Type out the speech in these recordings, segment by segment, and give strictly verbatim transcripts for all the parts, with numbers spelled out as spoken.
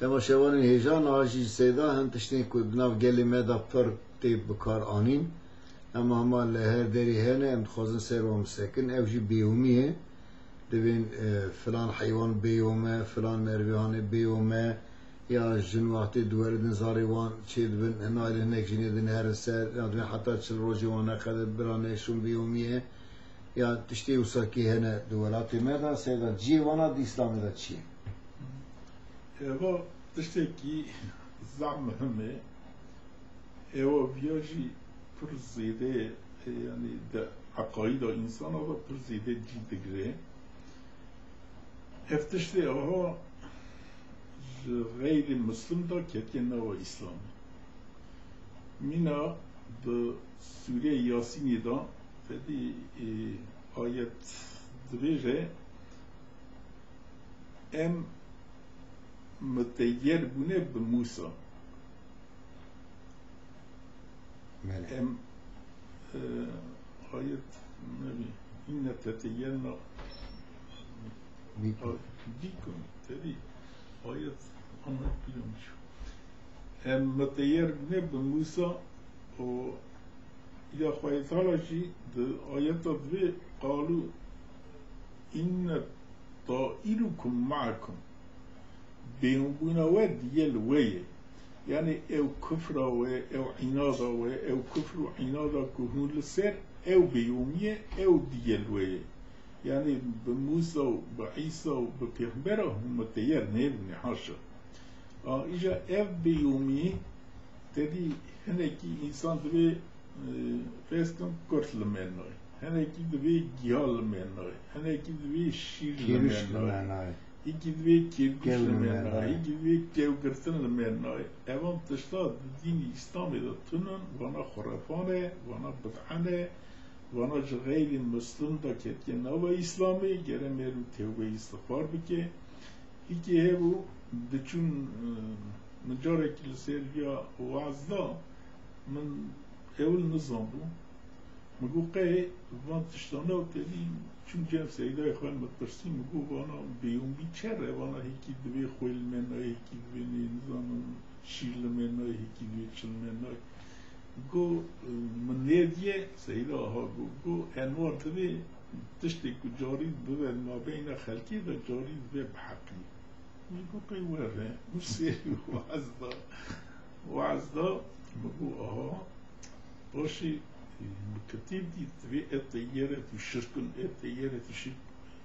Dema şevanên hêja niha jî ji Seyda hin tiştên ku di nav gelê me de pir tê bi kar anîn. Em hema li her derê hene, em dixwazin ser wan bisekin. Ew jî bêyomî ye. Dibên, e, filan heywan bêyom e, filan merivî hanê bêyom e, ya jin wextê diweridin zarê wan çêdibin, naylin hinek jinê din herin ser, ya dibên heta çil rojê wan neqede bira neşûn bêyomî ye. Ya tiştê wisa kî hene di welatê me de, Seyda, cihê wana di Îslamê de çi ye? Eva tiştekî zaf muhim e. Eva viya jî pir zêde, e, yanî di eqayîda însana de pir zêde cî digire. Ev tiştê aha ji xeyrê Muslim de ketiye nava Îslamê. Mîna di Sûreyê Yasînê de tedî, e, ayet dibêje, em muteyyer bûne bi Mûsa. Belê. Em, e, ayet nebî. Inne teteyyenna Bî. Bîkum. Tedî. Ayet anlat bilmiş. Em muteyyer bûne bi Mûsa û îla Xwedê Teala jî di ayeta divê qalû inne tairukum ma'akum. Bêyûnbûna we digel we ye. Yanî ew kufra we, ew înada we, ew kufr û înada ku hûn li ser, ew bêyûmî ye, ew digel we ye. Yanî bi Mûsa û bi Îsa û bi pêxembera hûn muteyyer nebûne, haşa. A, îja ev bêyûmî tedî hinekî însan divê, e, fêz kim kurt li me nayê. Hinekî divê giya li me nayê. Hinekî divê şîr li me nayê. Hîkî divê kêrkuş li me nayê. Hîkî divê kewgirtin li me nayê. Evan tişta di dînî Îslamê de tunin, vana xurefan e, vana bid'an e, vana ji xeyrî Muslim de ketiye nava Îslamê, gere mêrû tewbe îstixfar bike. Hîkê hebû, diçûn, e, min carekî li ser viya waz da, min ewil nizanbû. Min got, qey van tiştana tevî çûm cem Seydayê xwe, min pirsî, min got, vana bêyûmbî çer e, vana hêkî divê xwê li me nayê, hêkî divê nê, nizanim, şîr li me nayê, hêkî divê çi li me nayê. Got, min nêdiye, Seyda aha got, got, Enwar divê tiştê ku carî bibe mabeyna xelkê de, carî divê bi heqî. Min got, qey were, min sêrî waz da. Waz da, min got, aha, paşê, min kitêb dît, divê e teyyeretî şirk in, e teyyeretî şirk,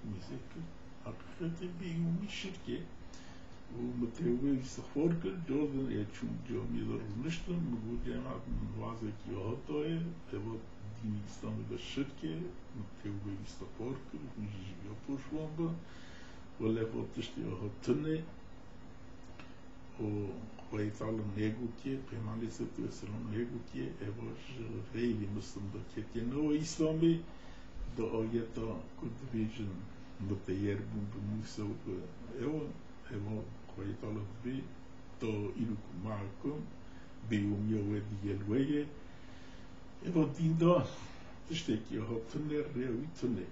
min zêr kir. Heqîqetê bêyûmî şirk e. Û min tewbe îstixfar kir, car din ê çûm camiyê de rûniştim, min got, cemaet, min wazekî hata ye, eva dînî Îslamê de şirk e, min tewbe îstixfar kir, hûn jî ji vê poşvan bin. Wele ev tiştê aha tune û Xwedê Teala nêgotiye, Pêxember aleyhisselatu vesselam nêgotiye, eva ji xeyrî Muslim de ketiye nava Îslamê, di ayeta ku dibêjin muteyyer bûn bi Mûsa û bi ew, eva Xwedê Teala dibê, tairukum ma'akum, bêyûmiya we digel we ye. Eva dîn de tiştekî aha tune, rêya wî tune.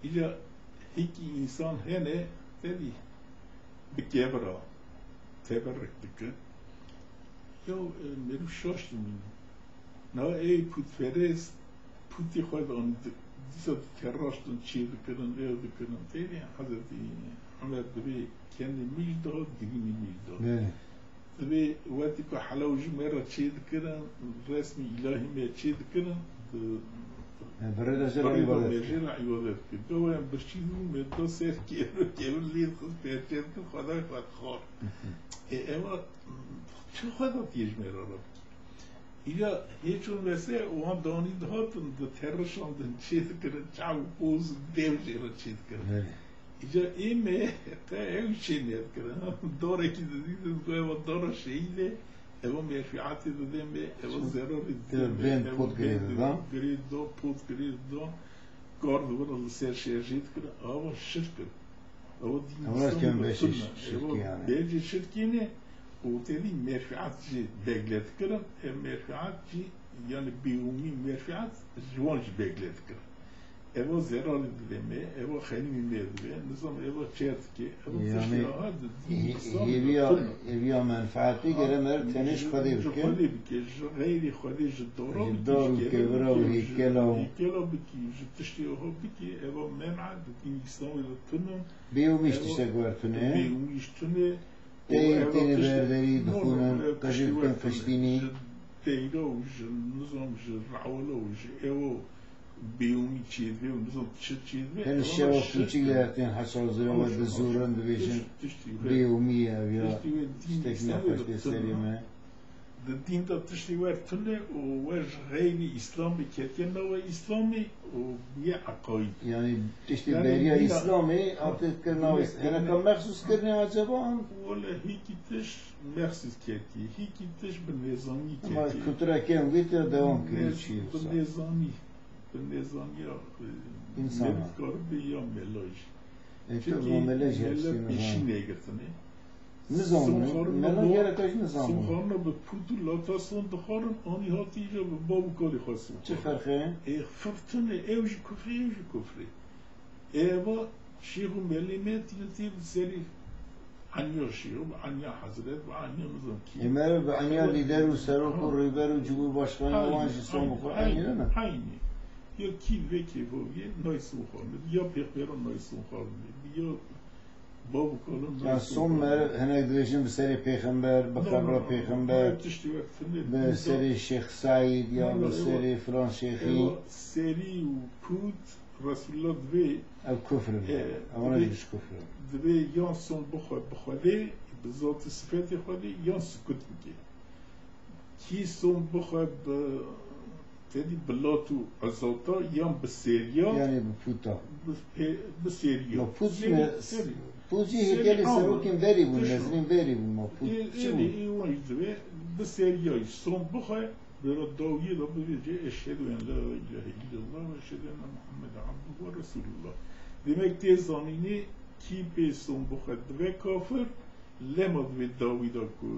Îca hikî însan hene, tevî bi kevira teberik dikin. Ya, e, meriv şaş dimîne. Na ey pûtperest, pûtê xwe de anî di-, dîsa dikeraştin, çê dikirin, rêw dikirin. Tevî Hezretî Umer divê kendî mîj da, digînî mîj da. Belê. Divê wextî ku helew ji me re çê dikirin, resmî îlahî me çê dikirin, di-, He, birê de jê re îbadet kir. Jê re îbadet kir. Gawa em birçî dibûn, me da ser kevir, kevir lê dixist, perçe dikir, Xwedayê xwe dixwar. Ê, eva çi Xweda tê ji me re re bikî? Îca hê çûn wese, wan danî dihatin, diterişandin, çê dikirin, çav û poz û dev jê re çê dikirin. Belê. Îca ê me qe ew çê nedikirin. Darekî didîtin, ku eva dara şehîd e, eva merfîatê dide me, eva zerarê dide me, eva bên girê dida, pot girê dida, kar dibin li ser şerjê dikirin. Ava şirk in. Ava dîn Îslamê de tune. Ava bêjê şirkê ne û tevî merfîat jê begle dikirin. Ev merfîat jî, yanî bêûmî merfîat ji wan jî begle dikirin. Eva zerarê dide me, eva xenimê me dibe, nizam eva çer dike, eva Yani, tiştê aha di dîn hê-, Îslamê de hêviya, tune. Hêviya menfaatê gere me re tenê ji Xwedê ji bike. Xwedê bike, ji xeyrê Xwedê, ji dara Ji bike, dar û ji kevera û bike, ji hêkela û hêkela bike, ji tiştê aha bike, eva men'a di dîn Îslamê de tune. Bêhûmî ji Eva tiştek wer tune. Bêhûmî ji tune. Teyên têne berderî dixwînin, qijî dikin qiştînî. Ji deyra û ji nizam, ji rewala û ji ewa bêhûmî çêdibe û nizam çi çêdibe. Hin şewa kûçik li her tên heşa zira we dizorin, dibêjin bêhûmî ye ev ya. Tiştê we dîn Îslamê de tune. Di dîn de tiştê wer tune û wer ji xeyrî Îslamê ketiye nava Îslamê û bûye eqayîd. Yani tiştê Yani beriya dîna Îslamê hate kir nava Îslamê. Hineka mexsûs kirine acaba an? Wele hîkî tiş mexsûs ketiye, hîkî tiş bi nêzanî ketiye. Ama kultura kêm bît ya devam kiriye çi Bi nêzanî, bi nêzaniya e, Însan. Meriv karibe ya mela jî. E, Çünkü tu mamele jî mele hepsî pêşî nizam. Negirtine. Nizam Son bû. Xarûn Mela bi gerek jî nizam Son bû. Xarûn bi pût û lata son dixwarin, anî hatî îca bi bav û kalê xwe son Çi xwarin. Ferq e? Ê, ferq tune, ew jî kufrê, ew jî kufrê. Ê, eva şêx û melê me tîne tê bi serî eniya şêx û bi eniya hezret, bi eniya nizam kî. Ê, me bi eniya Eva lîder û serok û Ha. rêber û cumhurbaşkanı Aynı, wan jî son aynı, bi xwe aynı, enîne ne? Aynı. Ya kî vekê vaviyê, nayê son xwarin. Ya pêxbera nayê son xwarin. Ya Bav û kalin Ya nayê son son xwarin. Meriv hinek dibêjin bi serê pêxember, bi No, no, qebra no, no. pêxember, Her tiştê wek tune bi nizam. serê Şêx Seîd ya No, no, bi ewa, serê filan şêxî. Ewa serî û pût Resulullah divê, Ev kufr in. e, Ewana divê, jî kufr in. divê yan son bixwe bi Xwedê, bi zat û sifetê Xwedê, yan sukut bike. Kî son bixwe bi, tedî bi lat û ezata yan bi seriya, Yani bi puta. bi pê-, bi seriya. Ma pût Serî, me, serî. pût jî Serî hêkelê ama serokên berî bûn, tişt mezrên berî bûn, ma pût Ê, çi ê, bûn? ê, wan jî divê bi seriyayî son bixwe, bera dawiyê de bibêje, "Eşhedü en la ilahe illallah ve eşhedü enne Muhammeden abduhu ve resulullah." Demek tê zanînê kî pê son bixwe dibe kafir, lema divê dawî de ku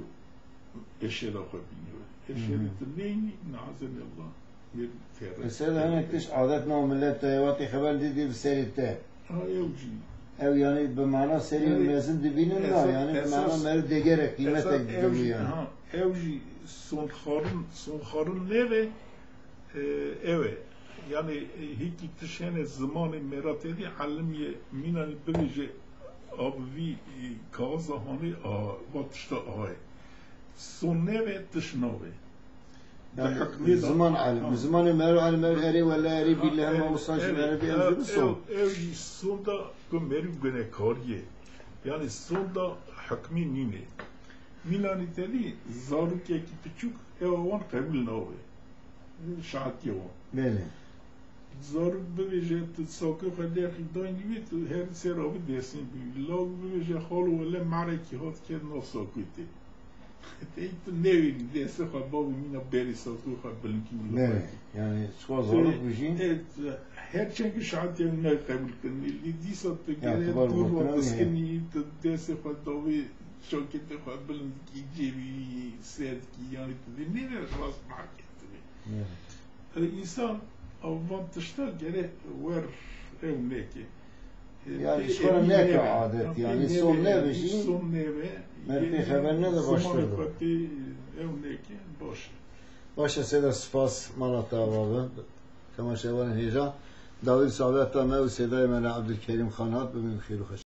eşheda xwe bîne we. Eşhedê Hı hı. tu neyînî, neazenallah, mêr fêre. Mesela hinek tişt adet nav millet de, ewatê xeber didî bi serê te. Ha, ew jî. Ew yani bi mana serê Yani, mezin dibînin da, esas, yani bi mana esas, meriv degerek, qîmetek esas ew didin jî, yani. ha, ew jî son xarin, son xarin neve, e, ew e. Yani, e, hîkî tişt hene zimanê me ra tedî elimiyê mînanî bibêje, a bi vî, e, kaxiza hanê, a, va tişta a ye. Son neve, tişt nave. Yani, Di hikmê de ziman alim, Ha. zimanê meriv alim, meriv erê wele, erê Ha, bîle, hema erê, wisa jî erê, meriv erê erê, jî bi son. ew, ew jî son da ku meriv gunekarî ye. Yani son da hikmî nîne. Mînanî tedî zarokekî piçûk ew wan qebûl nabe. Şahetiye wan. Belê. Zarok bibêje, tu sakê xwe derxî dayînî wê, tu her ser avî destnî bî. Law bibêje, xalo wele marekî hat ket nav sakê te. Tey tu newêrî, destê xwe bavê mîna berê sakê xwe bilinkî û Belê. lawekî. Yani, çiqa Tey, zarok bijî? e, her çend ku şahetiye wî ne qebûl kirinî, lê dîsa tu Ya, gere tu bar dûr gotina wî heye. diskinî, tu destê xwe davê çaketê xwe bilind dikî, cêvî ser dikî, yani tu dê nêve rast market. Evet. E, însan a van tişta gere wer ew neke. E, Yani, pê ji xwe re emî neke nebe. adet, Ha, yani, pê son nebe, nebe jî, son nebe. Mer pê xeber nede, baştir zimanê be. xwe tê ew neke, baş e. Baş e, Seyda, spas, mala te ava be. Temaşevanên hêja, dawî sohbeta me û Seydayê me li Ebdulkerîm Xan hat, bimînin xêr û xweş.